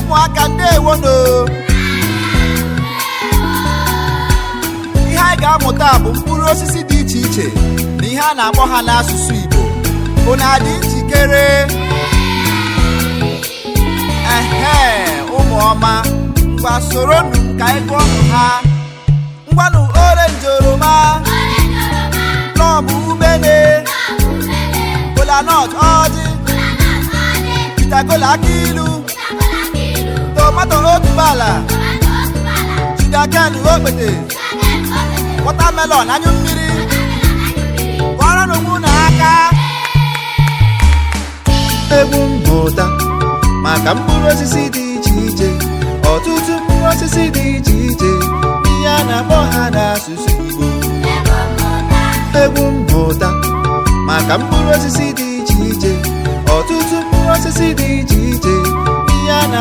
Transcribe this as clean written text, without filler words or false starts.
Ụmụaka, ndeewono. Ihe anyị ga-amụta bụ mkpụrụ osisi dị iche iche na ihe a na-akpọ ha n'asụsụ Igbo. Unu adị njikere? Ehe, ụmụ ọma, ngwa, soronụ m ka anyị gụọ ha. Ngwanụ: orange, oroma; plum, umene; kolanut, ọjị; bitter kola, akị ilu; tomato, otuboala; sugarcane, okpete; watermelon, anyụ mmiri. Kụọrọ n'onwe unu aka. Egwu mmụta maka mkpụrụ osisi dị iche iche, ọtụtụ mkpụrụ osisi dị iche iche, ihe a na-akpọ ha n'asụsụ Igbo. Egwu mmụta maka mkpụrụ osisi dị iche iche, ọtụtụ mkpụrụ osisi dị iche iche, ihe a na